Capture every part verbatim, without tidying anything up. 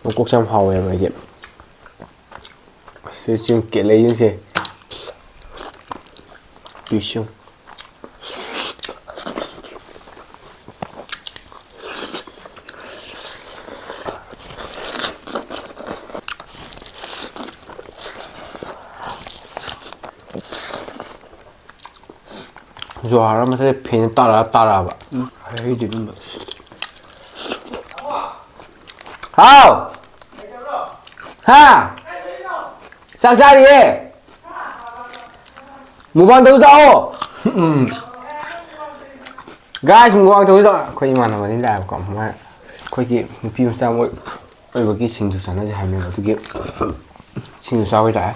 ꯃꯀꯣꯛꯁꯦ ꯌꯥꯝ ꯍꯥꯎꯋꯦꯕ ꯑꯩꯗꯤ꯫ ꯁꯤ ꯆꯤꯡ ꯀꯦꯠꯂꯛꯏꯁꯦ꯫ ꯄꯤꯁꯨ꯫ ꯖꯣꯍꯥꯔ ꯑꯃꯁꯦ ꯐꯦꯟ ꯇꯥꯔꯛꯑ ꯇꯥꯔꯛꯑꯕ꯫ ꯎꯝ, ꯍꯩꯍꯩꯗꯦ ꯑꯗꯨꯝꯕ꯫ ꯍꯥꯎ! ꯍꯥ? ꯆꯥꯛ ꯆꯥꯔꯤꯌꯦ꯫ ꯃꯨꯛꯕꯥꯡ ꯇꯧꯁꯤ ꯂꯥꯛꯑꯣ꯫ ꯎꯝ꯫ Guys, ꯃꯨꯛꯕꯥꯡ ꯇꯧꯁꯤ ꯂꯥꯛꯑꯣ꯫ ꯑꯩꯈꯣꯏ ꯏꯃꯥꯟꯅꯕꯅꯤ ꯂꯥꯛꯑꯦꯕꯀꯣ꯫ ꯃꯥ ꯑꯩꯈꯣꯏꯒꯤ ꯅꯨꯄꯤ ꯃꯆꯥ ꯃꯣꯏ ꯑꯣꯏꯕꯒꯤ ꯁꯤꯡꯖꯨ ꯆꯥꯅꯁꯦ ꯍꯥꯏꯕꯅꯦꯕ꯫ ꯑꯗꯨꯒꯤ ꯁꯤꯡꯖꯨ ꯆꯥꯕ ꯂꯥꯛꯑꯦ꯫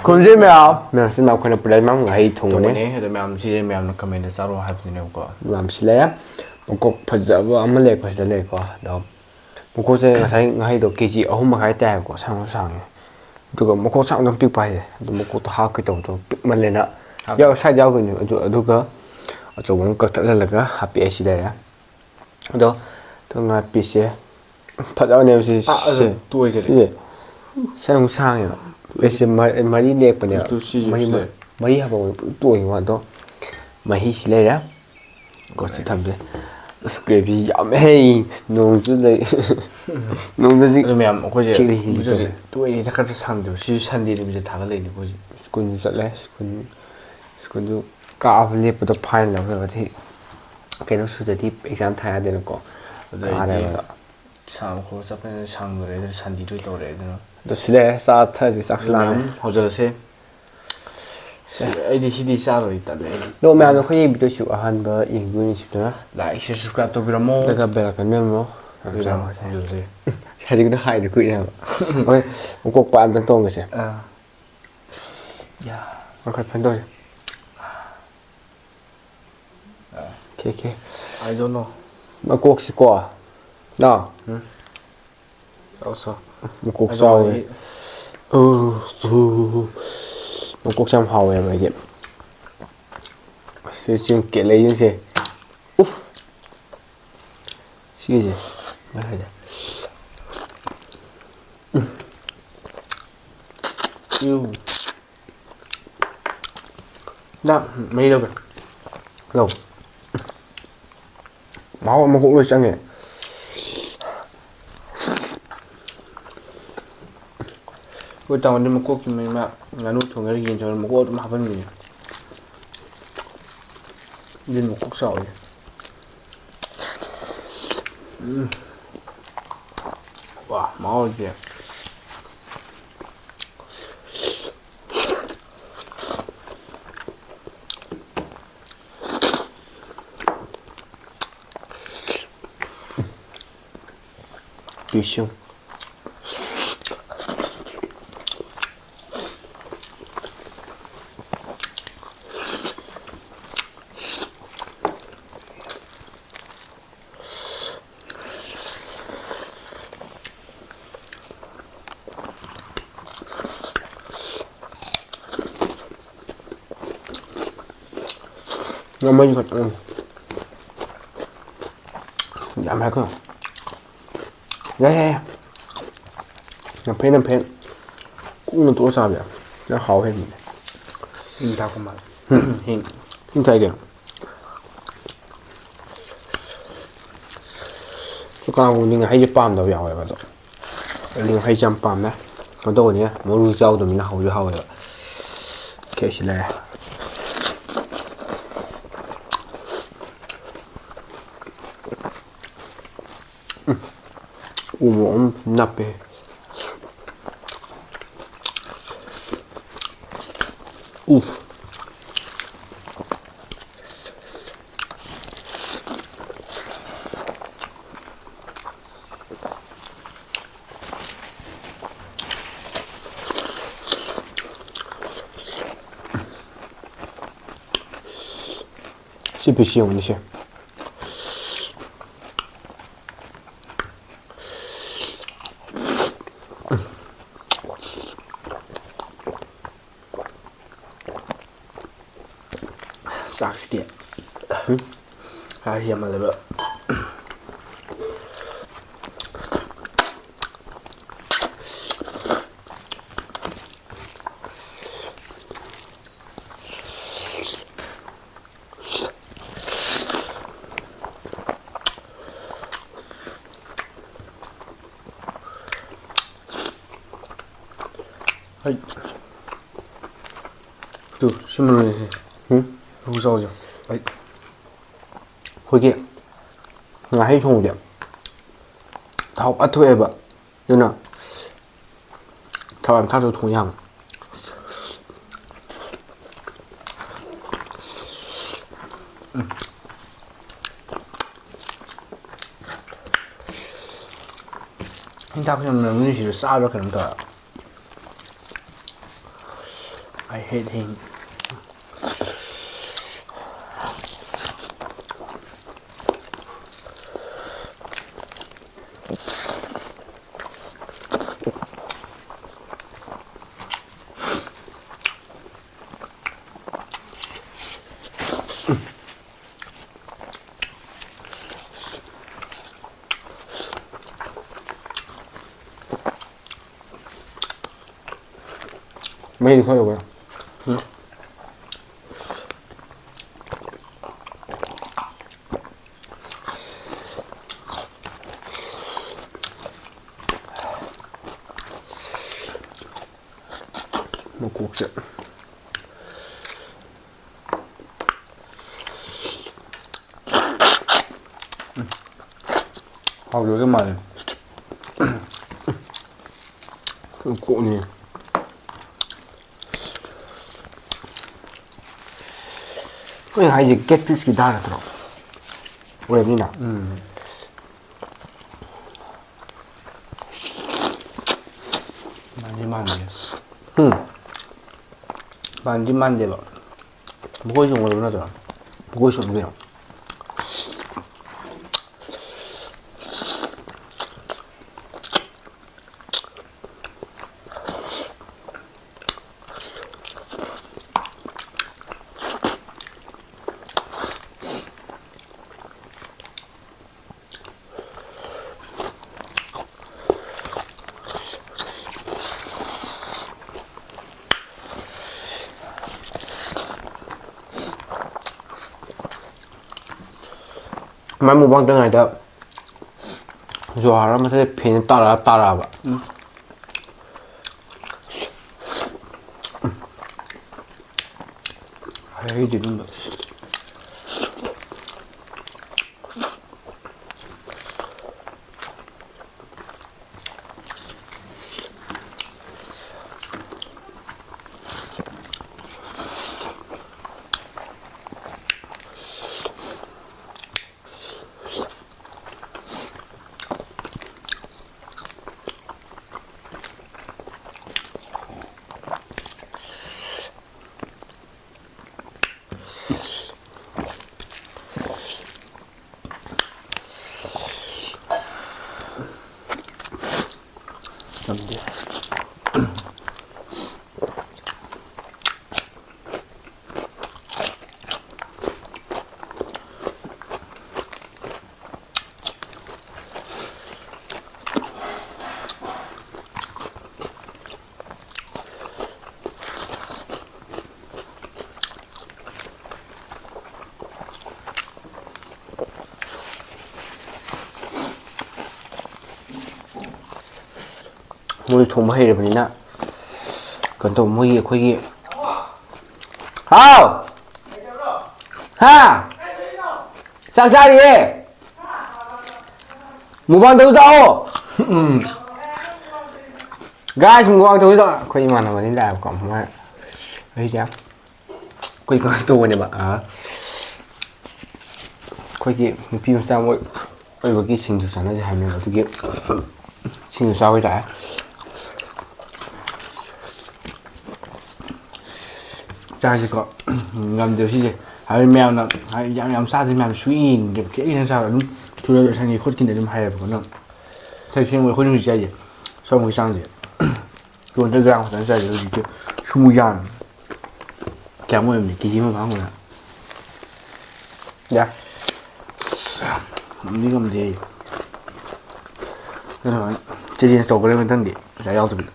ꯈꯨꯔꯨꯝꯖꯔꯤ ꯃꯌꯥꯝ꯫ ꯃꯌꯥꯝꯁꯤꯅ ꯑꯩꯈꯣꯏꯅ ꯄꯨꯂꯞ ꯃꯌꯥꯝ ꯉꯥꯍꯩ ꯊꯣꯡꯕꯅꯦ꯫ ꯇꯧꯕꯅꯦ꯫ ꯑꯗꯣ ꯃꯌꯥꯝꯁꯦ ꯃꯌꯥꯝꯅ comment ꯆꯥꯔꯣ ꯍꯥꯏꯕꯗꯨꯅꯦꯕꯀꯣ꯫ ꯃꯌꯥꯝꯁꯤ ꯂꯩꯔꯦ꯫ ꯃꯀꯣꯛ ꯐꯖꯕ ꯑꯃ ꯂꯩꯔꯦꯀꯣ, ꯁꯤꯗ ꯂꯩꯔꯦꯀꯣ꯫ ꯑꯗꯣ ꯃꯀꯣꯛꯁꯦ ꯉꯁꯥꯏ ꯉꯥꯍꯩꯗꯣ KG ꯑꯍꯨꯝ ꯃꯈꯥꯏ ꯇꯥꯏꯌꯦꯕꯀꯣ, ꯁꯥꯡꯁꯨ ꯁꯥꯡꯉꯦ꯫ ꯑꯗꯨꯒ ꯃꯀꯣꯛ ꯁꯥꯡꯗꯣ ꯄꯤꯛꯄ ꯍꯥꯏꯁꯦ꯫ ꯑꯗꯨ ꯃꯀꯣꯛꯇꯣ ꯍꯥꯞꯀꯦ ꯇꯧꯕꯗꯣ ꯄꯤꯛꯃꯜꯂꯦꯅ꯫ ꯍꯥꯞ- ꯌꯥꯎ-, side ꯌꯥꯎꯗꯣꯏꯅꯦ꯫ ꯑꯗꯨ, ꯑꯗꯨꯒ ꯑꯆꯧꯕ ꯑꯃ ꯀꯛꯊꯠꯍꯜꯂꯒ ꯍꯥꯞꯄꯛꯑꯦ꯫ ꯁꯤ ꯂꯩꯔꯦ꯫ ꯑꯗꯣ, ꯑꯗꯣ ꯉꯥ piece ꯁꯦ ꯐꯖꯕꯅꯦꯕ ꯁꯤ-, ꯑꯥ, ꯑꯗꯨ ꯁꯤ-, ꯇꯣꯏꯈꯔꯦ꯫ ꯁꯤꯁꯦ꯫ ꯁꯤ ꯑꯃꯨꯛ ꯁꯥꯡꯉꯦꯕ꯫ Piece ꯁꯦ ꯃ-, ꯃꯔꯤ ꯂꯦꯛꯄꯅꯦꯕ꯫ ꯑꯗꯨ ꯁꯤꯁꯦ ꯃꯔꯤ ꯁꯤ ꯃ-, ꯂꯩꯔꯦ꯫ ꯃꯔꯤ ꯍꯥꯞꯄꯛꯄꯗ ꯄꯨꯂꯞ ꯇꯣꯏꯈꯤꯕ ꯋꯥꯅꯦ꯫ ꯑꯗꯣ ꯃꯍꯤꯁꯤ ꯂꯩꯔꯦ꯫ ꯀꯣ, ꯁꯤ ꯊꯝꯒꯦ꯫ ꯑꯁ, gravy ꯌꯥꯝꯃꯦꯍꯦ꯫ ꯅꯣꯡꯁꯨ ꯂꯩ꯫ ꯅꯣꯡꯗꯗꯤ ꯑꯗꯨ ꯃꯌꯥꯝ ꯑꯩꯈꯣꯏꯁꯦ ꯈꯦꯛꯂꯤ ꯈꯦꯛꯂꯤ ꯃꯨꯛꯕꯥꯡꯁꯦ ꯇꯧꯔꯦ꯫ ꯇꯣꯏꯅ ꯆꯠꯀꯗ꯭ꯔꯥ ꯁꯪꯗꯕ꯫ ꯁꯤ Sunday ꯅꯨꯃꯤꯠꯁꯦ ꯊꯥꯒꯠꯂꯛꯏꯅꯦ ꯑꯩꯈꯣꯏꯁꯦ꯫ ꯁ꯭ꯀꯨꯜꯁꯨ ꯆꯠꯂꯦ꯫ ꯁ꯭ꯀꯨꯜ, ꯁ꯭ꯀꯨꯜꯁꯨ ꯀꯥꯕ ꯂꯦꯞꯄꯗꯣ fine ꯂꯧꯋꯦꯕ꯫ ꯁꯤ ꯀꯩꯅꯣ ꯁꯨꯗꯗꯤ exam ꯊꯥ ꯌꯥꯗꯦꯅꯀꯣ꯫ ꯑꯗꯨꯗꯩꯗꯤ ꯀꯥꯗꯕꯗꯣ꯫ ꯁꯥꯡꯕ ꯈꯣꯠꯄ ꯆꯠꯄꯅꯤꯅ ꯁꯪꯗꯔꯦ꯫ ꯑꯗꯨꯅ Sunday ꯗ ꯑꯣꯏ ꯇꯧꯔꯦ꯫ ꯑꯗꯨꯅ ꯑꯗꯨꯁꯨ ꯂꯩꯔꯦ, ꯆꯥ ꯊꯛꯑꯁꯤ, ꯆꯥꯛꯁꯨ ꯂꯥꯝꯃꯦ꯫ ꯃꯌꯥꯝ ꯍꯧꯖꯔꯁꯦ꯫ ꯁꯤ, ꯑꯩꯗꯤ ꯁꯤꯗꯤ ꯆꯥꯔꯣꯏ, ꯇꯜꯂꯦ ꯑꯩꯗꯤ꯫ ꯑꯗꯣ ꯃꯌꯥꯝꯅ ꯑꯩꯈꯣꯏꯒꯤ ꯚꯤꯗꯤꯑꯣꯁꯤ ꯑꯍꯥꯟꯕ ꯌꯦꯡꯕꯤꯕ ꯅꯤꯡꯁꯤꯡꯗꯨꯅ like, share, subscribe ꯇꯧꯕꯤꯔꯝꯃꯣ꯫ ꯑꯗꯨꯒ bell icon ꯅꯝꯃꯣ꯫ ꯑꯗꯨꯒ ꯍꯧꯖꯔꯁꯦ꯫ ꯍꯧꯖꯤꯛꯀꯤꯗꯣ ꯍꯥꯏꯗꯤ ꯀꯨꯏꯔꯦ ꯍꯥꯏꯕ꯫ Okay, ꯃꯀꯣꯛ ꯄꯥꯟꯗ ꯇꯣꯡꯉꯁꯦ꯫ ꯑꯥ꯫ ꯌꯥ꯫ Okay, ꯐꯖꯅ ꯇꯧꯁꯦ꯫ ꯑꯥ꯫ Okay, okay꯫ I don't know꯫ ꯃꯀꯣꯛꯁꯤꯀꯣ꯫ ꯅꯥꯎ꯫ ꯎꯝ꯫ ꯆꯥꯎ, ꯆꯥꯎ꯫ ꯃꯀꯣꯛ ꯑꯗꯣ ꯆꯥꯎꯋꯦ꯫ ꯑꯩ ꯑꯣ, ꯑꯣ꯫ ꯃꯀꯣꯛꯁꯦ ꯌꯥꯝ ꯍꯥꯎꯋꯦꯕ ꯑꯩꯗꯤ꯫ ꯑꯁꯤ ꯆꯤꯡ ꯀꯦꯠꯂꯛꯏꯁꯦ꯫ ꯎꯐ꯫ ꯁꯤꯒꯤꯁꯦ꯫ ꯎꯝ꯫ ꯅꯪ ꯃꯍꯤ ꯂꯧꯒꯦ꯫ ꯂꯧ꯫ ꯃꯍꯥꯎ ꯑꯃꯈꯛ ꯂꯣꯏ ꯆꯪꯉꯦ꯫ ꯑꯩꯈꯣꯏ ꯇꯥꯃꯣꯗꯤ ꯃꯀꯣꯛꯀꯤ ꯃꯌꯨꯝꯗ ꯉꯥꯅꯨ ꯊꯣꯡꯒꯦꯔꯥ ꯌꯦꯟ ꯊꯣꯡꯒꯦꯔꯥ ꯃꯀꯣꯛ ꯑꯗꯨꯝ ꯍꯥꯞꯍꯟꯕꯤꯅꯦ꯫ ꯑꯗꯨꯅ ꯃꯀꯣꯛ ꯆꯥꯎꯋꯦ꯫ ꯎꯝ꯫ ꯋꯥ, ꯃꯍꯥꯎꯗꯤ꯫ ꯄꯤꯁꯨ꯫ ꯉꯥꯃꯩ ꯈꯛꯇꯪ꯫ ꯌꯥꯝ ꯍꯥꯏꯀꯣ꯫ ꯌꯥꯏ, ꯌꯥꯏ, ꯌꯥꯏ꯫ ꯌꯥꯝ ꯐꯩ, ꯌꯥꯝ ꯐꯩ꯫ ꯀꯨꯡꯅ ꯇꯣꯛꯑ ꯆꯥꯕ ꯌꯥꯝ ꯍꯥꯎꯋꯦ꯫ ꯍꯤꯡ ꯊꯥꯛꯄ ꯃꯥꯜꯂꯦ꯫ ꯎꯝ꯫ ꯍꯤꯡ꯫ ꯍꯤꯡ ꯊꯥꯛꯏꯗꯤ꯫ ꯀꯅꯥꯒꯨꯝꯕꯗꯤ ꯉꯥꯍꯩꯁꯦ ꯄꯥꯝꯗꯕ ꯌꯥꯎꯋꯦꯕ, ꯑꯗꯣ ꯑꯩꯗꯤ ꯉꯥꯍꯩꯁꯦ ꯌꯥꯝ ꯄꯥꯝꯃꯦ꯫ ꯀꯩꯅꯣ ꯇꯧꯕꯅꯤꯅ, ꯃꯔꯨꯁꯨ ꯌꯥꯎꯗꯕꯅꯤꯅ ꯍꯥꯎꯁꯨ ꯍꯥꯎꯋꯦꯕ꯫ Okay, ꯁꯤ ꯂꯩꯔꯦ꯫ ꯎꯝ꯫ ꯎ ꯃꯣꯔꯣꯛ ꯑꯃ ꯅꯞꯄꯦ꯫ ꯎꯐ꯫ ꯁꯤ ꯄꯤꯁ ꯌꯦꯡꯉꯨꯅꯦ ꯁꯦ꯫ ꯆꯥꯛꯁꯤꯗꯤ ꯈꯔ ꯍꯦꯟꯃꯜꯂꯦꯕ꯫ ꯍꯩ꯫ ꯇꯨ, ꯁꯤ ꯃꯔꯨꯅꯤ ꯁꯤ꯫ ꯎꯝ? ꯂꯐꯨ ꯆꯥꯎꯁꯦ꯫ ꯍꯩ꯫ ꯑꯩꯈꯣꯏꯒꯤ ꯉꯥꯍꯩ ꯊꯣꯡꯕꯁꯦ ꯊꯥꯎ ꯐꯖꯅ ꯊꯣꯛꯑꯦꯕ꯫ ꯑꯗꯨꯅ ꯊꯥꯎ ꯌꯥꯝ ꯊꯥꯛꯇ꯭ꯔꯁꯨ ꯊꯣꯡ ꯌꯥꯕ꯫ ꯍꯤꯡ ꯊꯥꯛꯄꯁꯦ ꯃꯅꯝ ꯅꯨꯡꯁꯤꯔ ꯆꯥꯕ꯭ꯔꯥ ꯀꯩꯅꯣꯝ ꯇꯧꯋꯦ꯫ I hate hing. ꯃꯍꯤꯗꯤ ꯈꯔ ꯌꯥꯎꯕ꯭ꯔꯥ? ꯎꯝ꯫ ꯃꯀꯣꯛꯁꯦ꯫ ꯍꯥꯎꯗꯣꯏꯒ ꯃꯥꯜꯂꯦ꯫ ꯃꯀꯣꯛꯅꯤ꯫ ꯑꯩꯅ ꯍꯥꯏꯁꯦ ꯀꯦꯠ ꯐꯤꯁꯀꯤ ꯗꯥꯜ ꯅꯠꯇ꯭ꯔꯣ? ꯑꯣꯏꯔꯝꯅꯤꯅ꯫ ꯎꯝ꯫ ꯃꯥꯟꯗꯤ ꯃꯥꯟꯗꯦ꯫ ꯎꯝ꯫ ꯃꯥꯟꯗꯤ ꯃꯥꯟꯗꯦꯕ꯫ ꯃꯈꯣꯏꯁꯨ ꯑꯣꯏꯕ ꯅꯠꯇ꯭ꯔꯣ? ꯃꯈꯣꯏꯁꯨ ꯑꯣꯏꯕ ꯀꯩꯅꯣ꯫ ꯃꯥꯏ ꯃꯨꯛꯕꯥꯡ ꯇꯧꯔꯤꯉꯩꯗ ꯖꯣꯍꯥꯔ ꯑꯃꯁꯦ ꯐꯦꯟ ꯇꯥꯔꯛꯑ ꯇꯥꯔꯛꯑꯕ꯫ ꯎꯝ꯫ ꯍꯩꯍꯩꯗꯦ ꯑꯗꯨꯝꯕ꯫ ꯉꯝꯗꯦ꯫ ꯃꯣꯏ ꯊꯣꯡꯕ ꯍꯩꯔꯕꯅꯤꯅ ꯀꯩꯅꯣ ꯇꯧꯕ, ꯃꯣꯏꯒꯤ ꯑꯩꯈꯣꯏꯒꯤ, ꯍꯥꯎ! ꯍꯥ? ꯆꯥꯛ ꯆꯥꯔꯤꯌꯦ꯫ ꯃꯨꯛꯕꯥꯡ ꯇꯧꯁꯤ ꯂꯥꯛꯑꯣ꯫ ꯎꯝ꯫ Guys, ꯃꯨꯛꯕꯥꯡ ꯇꯧꯁꯤ ꯂꯥꯛꯑꯣ꯫ ꯑꯩꯈꯣꯏ ꯏꯃꯥꯟꯅꯕꯅꯤ ꯂꯥꯛꯑꯦꯕꯀꯣ꯫ ꯃꯥ ꯑꯩꯁꯦ ꯑꯩꯈꯣꯏ ꯀꯩꯅꯣ ꯇꯧꯕꯅꯦꯕ, ꯑꯥ, ꯑꯩꯈꯣꯏꯒꯤ ꯅꯨꯄꯤ ꯃꯆꯥ ꯃꯣꯏ ꯑꯣꯏꯕꯒꯤ ꯁꯤꯡꯖꯨ ꯆꯥꯅꯁꯦ ꯍꯥꯏꯕꯅꯦꯕ, ꯑꯗꯨꯒꯤ ꯁꯤꯡꯖꯨ ꯆꯥꯕ ꯍꯥꯏꯇꯥꯔꯦ꯫ ꯆꯥꯁꯤꯀꯣ꯫ ꯉꯝꯗꯦꯕ ꯁꯤꯁꯦ꯫ ꯍꯥꯏꯕꯗꯤ ꯃꯌꯥꯝꯅ, ꯍꯥꯏꯗꯤ ꯌꯥꯝ ꯌꯥꯝ ꯆꯥꯗꯦ, ꯃꯌꯥꯝ ꯁꯨꯛꯌꯦꯡ ꯌꯦꯡꯗꯦꯕ꯫ ꯈꯤꯇꯪ ꯈꯤꯇꯪ ꯆꯥꯕ ꯑꯗꯨꯝ ꯊꯨꯅ ꯂꯣꯏꯁꯟꯒꯦ ꯈꯣꯠꯀꯦꯅ ꯑꯗꯨꯝ ꯍꯥꯏꯌꯦꯕꯀꯣ꯫ ꯅꯪ ꯊꯩ ꯁꯦꯡꯕ ꯑꯩꯈꯣꯏꯅ ꯍꯧꯖꯤꯛ ꯆꯥꯏꯁꯦ, ꯁꯣꯝꯒꯤ ꯆꯥꯡꯁꯦ꯫ ꯇꯨ ꯍꯟꯗ꯭ꯔꯦꯠ ꯒ꯭ꯔꯥꯝ ꯈꯛꯇꯪ ꯆꯥꯏꯁꯦ ꯍꯧꯖꯤꯛꯇꯤ꯫ ꯁꯨꯃꯨ ꯌꯥꯝ ꯀꯌꯥꯝ ꯑꯣꯏꯔꯝꯅꯤ? ꯀꯦ ꯖꯤ ꯑꯃ ꯐꯥꯔꯝꯒꯗ꯭ꯔꯥ? ꯌꯥ꯫ ꯉꯝꯗꯤ ꯉꯝꯗꯦ ꯑꯩ꯫ ꯑꯗꯨꯅ ꯆꯦꯂꯦꯟꯖ ꯇꯧꯈ꯭ꯔꯦ ꯃꯊꯪꯗꯤ ꯄꯩꯁꯥ ꯌꯥꯎꯗꯕꯤꯗ꯫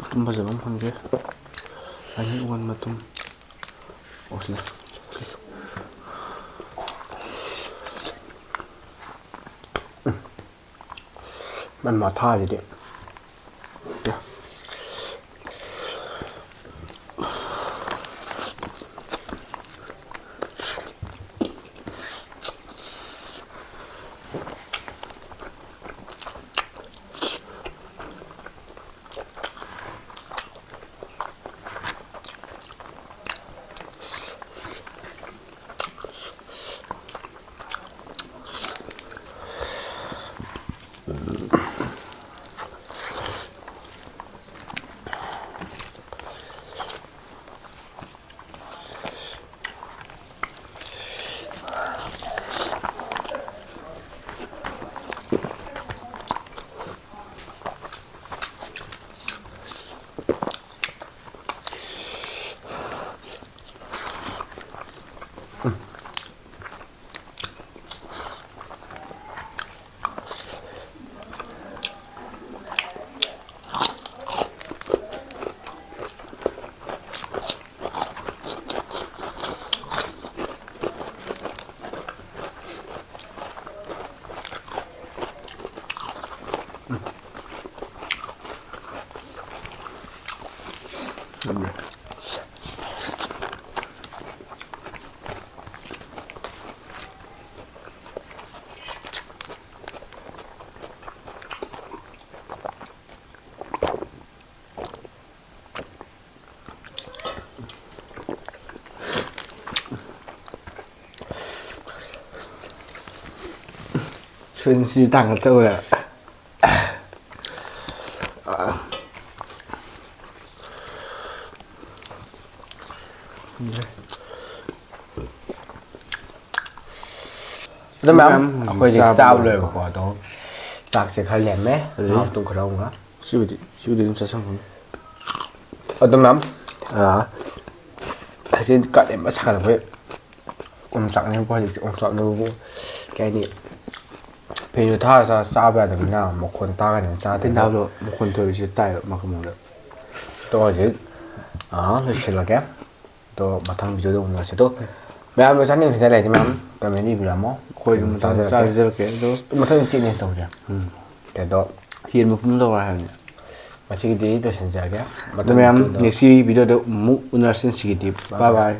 ꯃꯇꯨꯝ ꯐꯖꯕ ꯑꯃ ꯐꯪꯒꯦ꯫ ꯑꯅꯤ ꯑꯣꯟ ꯃꯇꯨꯝ꯫ ꯑꯣ, ꯁꯤꯗ꯫ ꯃꯥꯏ ꯃꯊꯥꯁꯤꯗꯤ꯫ ꯄꯨꯟꯁꯤ ꯇꯥꯡꯒ ꯇꯧꯔꯦ꯫ ꯑꯗꯣ ꯃꯌꯥꯝ, ꯃꯌꯥꯝ ꯑꯩꯈꯣꯏꯗꯤ ꯆꯥꯕ ꯆꯥꯕ ꯂꯣꯏꯔꯦ꯫ ꯂꯣꯏꯔꯦꯕꯀꯣ꯫ ꯑꯗꯣ ꯆꯥꯛꯁꯦ ꯈꯔ ꯂꯦꯝꯃꯦ꯫ ꯑꯗꯨꯗꯤ ꯉꯥ ꯃꯇꯨꯝ ꯈꯔ ꯑꯃꯒ꯫ ꯁꯤꯕꯨꯗꯤ ꯁꯤꯕꯨꯗꯤ ꯑꯗꯨꯝ ꯆꯥꯁꯟꯒꯅꯤ꯫ ꯑꯗꯣ ꯃꯌꯥꯝ, ꯑꯥ, ꯍꯧꯖꯤꯛ ꯀꯥꯂꯦꯟ ꯁꯥꯒꯠꯂꯛꯄꯩ ꯑꯣꯝꯆꯥꯛꯅꯩꯀꯣ꯫ ꯍꯧꯖꯤꯛꯁꯦ ꯑꯣꯝꯆꯥꯛꯅꯕꯕꯨ ꯀꯩ ꯍꯥꯏꯅꯤ, ꯐꯦꯟꯁꯨ ꯊꯥꯔ ꯆꯥ-, ꯆꯥꯕ ꯌꯥꯗꯕꯅꯤꯅ ꯃꯈꯣꯟ ꯇꯥꯒꯅꯤꯅ ꯆꯥꯗꯦ꯫ ꯐꯦꯟ ꯊꯥꯕꯗꯣ ꯃꯈꯣꯟ ꯊꯣꯛꯏꯁꯦ ꯇꯥꯏꯕ ꯃꯈꯣꯟꯗ꯫ ꯑꯗꯣ ꯍꯧꯖꯤꯛ, ꯑꯥ, ꯂꯣꯏꯁꯤꯜꯂꯒꯦ꯫ ꯑꯗꯣ ꯃꯊꯪ ꯚꯤꯗꯤꯑꯣꯗ ꯑꯃꯨꯛ ꯎꯅꯔꯁꯤ꯫ ꯑꯗꯣ ꯃꯌꯥꯝꯅ ꯆꯥꯅꯤꯡꯕ ꯍꯦꯟꯖꯥꯡ ꯂꯩꯔꯗꯤ ꯃꯌꯥꯝ ꯀꯃꯦꯟꯗ ꯏꯕꯤꯔꯝꯃꯣ꯫ ꯑꯩꯈꯣꯏ ꯑꯗꯨꯝ ꯆꯥꯖꯔꯛꯀꯦ꯫ ꯆꯥꯖꯔꯛꯀꯦ꯫ ꯑꯗꯣ ꯃꯊꯪ ꯆꯤꯛꯀꯟ ꯇꯧꯁꯦ꯫ ꯎꯝ꯫ ꯑꯗꯣ ꯌꯦꯟ ꯃꯄꯨꯝ ꯇꯧꯔ ꯍꯥꯏꯕꯅꯦ꯫ ꯉꯁꯤꯒꯤꯗꯤ ꯂꯣꯏꯁꯤꯟꯖꯔꯒꯦ꯫ ꯑꯗꯣ ꯃꯊꯪ ꯃꯌꯥꯝ ꯚꯤꯗꯤꯑꯣꯗ next ꯚꯤꯗꯤꯑꯣꯗ ꯑꯃꯨꯛ ꯎꯅꯔꯁꯤ꯫ ꯉꯁꯤꯒꯤꯗꯤ bye bye꯫